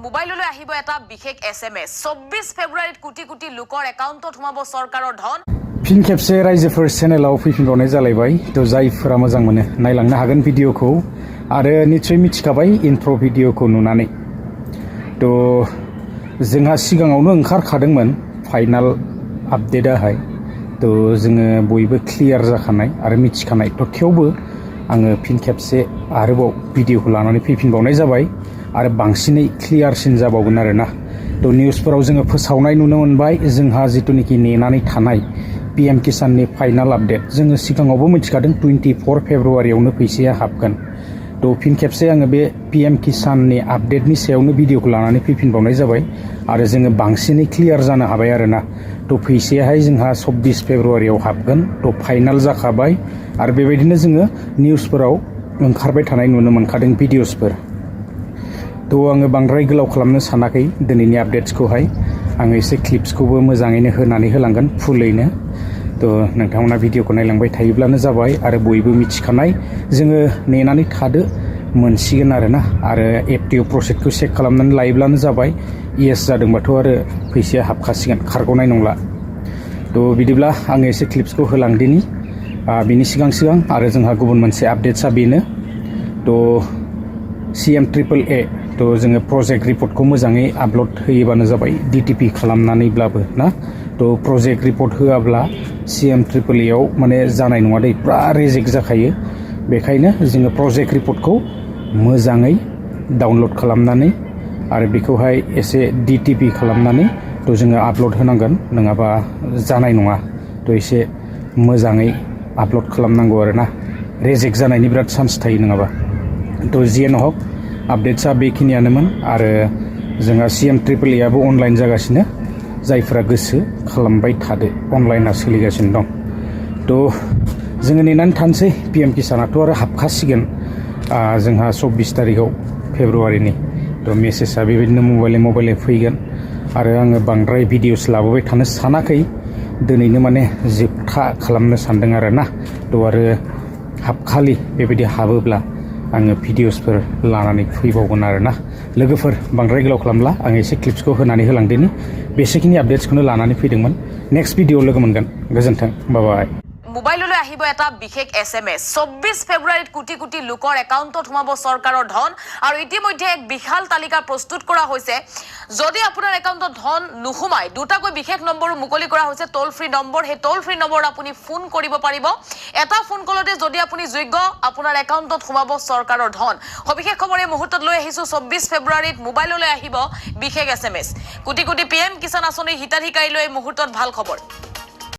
মোবাইললৈ আহিব এটা বিশেষ SMS 24 ফেব্ৰুৱাৰীত কোটি কোটি লোকৰ একাউণ্টত সোমাব চৰকাৰৰ ধন फिन खेबसे रायजोफोर चेनेलाव फैफिनबावनाय जालायबाय तो जायफोरा मोजां मोनो नायलांनो हागोन भिडिअखौ आरो निश्चय मिथिखाबाय इन्ट्र भिडिअखौ नुनानै तो जोंहा सिगाङावनो ओंखारखादोंमोन फाइनाल आपडेटआहाय तो जोङो बयबो क्लियार जाखानाय आरो मिथिखानाय तो थेवबो आङो फिन खेबसे आरोबाव भिडिअखौ लानानै फैफिनबावनाय जाबाय आरो बांसिनै क्लियारसिन जाबावगोन आरोना तो निउसफोराव जोङो फोसावनाय नुनो मोनबाय जोंहा जितुनिखि नेनानै थानाय PM किसाननि फाइनाल आपडेट जोङो सिगाङावबो मिथिखादों 24 फेब्रुवारियावनो फैसाया हाबगोन तो फिन खेबसे आङो बे PM किसाननि आपडेटनि सायावनो भिडिअखौ लानानै फैफिनबावनाय जाबाय आरो जोङो बांसिनै क्लियार जानो हाबाय आरोना तो फैसायाहाय जोंहा 24 फेब्रुवारियाव हाबगोन तो फाइनाल जाखाबाय आरो बेबायदिनो जोङो निउसफोराव ओंखारबाय थानाय नुनो मोनखादों भिडिअसफोर तो आङो बांद्राय गोलाव खालामनो सानाखै दिनैनि आपडेट्सखौहाय आङो एसे क्लिप्सखौबो मोजाङैनो होनानै होलांगोन फुलैनो तो नोंथांमोना भिडिअखौ नायलांबाय थायोब्लानो जाबाय आरो बयबो मिथिखानाय जोङो नेनानै थादो मोनसिगोन आरोना आरो एफटिअ प्रसेसखौ चेक खालामनानै लायोब्लानो जाबाय येस जादोंबाथ' आरो फैसाया हाबखासिगोन खारग'नाय नंला तो बिदिब्ला आङो एसे क्लिप्सखौ होलांदिनि बिनि सिगां आरो जोंहा गुबुन मोनसे आपडेट्सआ बेनो तो CMAAA तो जोङो प्रजेक्ट रिपर्टखौ मोजाङै आपल'ड होयोबानो जाबाय DTP खालामनानैब्लाबो ना तो प्रजेक्ट रिपर्ट होआब्ला CMAAA आव माने जानाय नङा दै पुरा रिजेक्ट जाखायो बेखायनो जोङो प्रजेक्ट रिपर्टखौ मोजाङै डाउनल'ड खालामनानै आरो बेखौहाय एसे DTP खालामनानै तो जोङो आपल'ड होनांगोन नङाबा जानाय नङा तो एसे मोजाङै आपल'ड खालामनांगौ आरोना रिजेक्ट जानायनि बिराद चान्स थायो नङाबा तो जियानो हक आपडेट्सआ बेखिनियानोमोन आरो जोंहा CMAAA आबो अनलाइन जागासिनो जायफोरा गोसो खालामबाय थादो अनलाइना सोलिगासिनो दं तो जोङो नेनानै थानोसै PM किसानाथ' आरो हाबखासिगोन जोंहा 24 तारिखआव फेब्रुवारिनि तो मेसेजआ बेबायदिनो मबाइलै फैगोन आरो आङो बांद्राय भिडिअस लाबोबाय थानो सानाखै दिनैनो माने जोबथा खालामनो सानदों आरोना तो आरो हाबखालि बेबायदि हाबोब्ला आङो भिडिअसफोर लानानै फैबावगोन आरोना लोगोफोर बांद्राय गोलाव खालामला आं एसे क्लिप्सखौ होनानै होलांदिनि बेसेखिनि आपडेट्सखौनो लानानै फैदोंमोन नेक्स्ट भिडिअ लोगो मोनगोन गोजोन्थों बाय মোবাইললৈ আহিব এটা বিশেষ SMS 24 ফেব্ৰুৱাৰীত কোটি কোটি লোকৰ একাউণ্টত সোমাব চৰকাৰৰ ধন আৰু ইতিমধ্যে এক বিশাল তালিকা প্ৰস্তুত কৰা হৈছে যদি আপোনাৰ একাউণ্টত ধন নুসুমায় দুটাকৈ বিশেষ নম্বৰো মুকলি কৰা হৈছে টোল ফ্ৰী নম্বৰ হে টোল ফ্ৰী নম্বৰ আপুনি ফোন কৰিব পাৰিব এটা ফোন কলতে যদি আপুনি যোগ্য আপোনাৰ একাউণ্টত সোমাব চৰকাৰৰ ধন সবিশেষ খবৰ এই মুহূৰ্তত লৈ আহিছো 24 ফেব্ৰুৱাৰীত মোবাইললৈ আহিব বিশেষ SMS কোটি কোটি PM কিষাণ আঁচনিৰ হিতাধিকাৰীলৈ এই মুহূৰ্তত ভাল খবৰ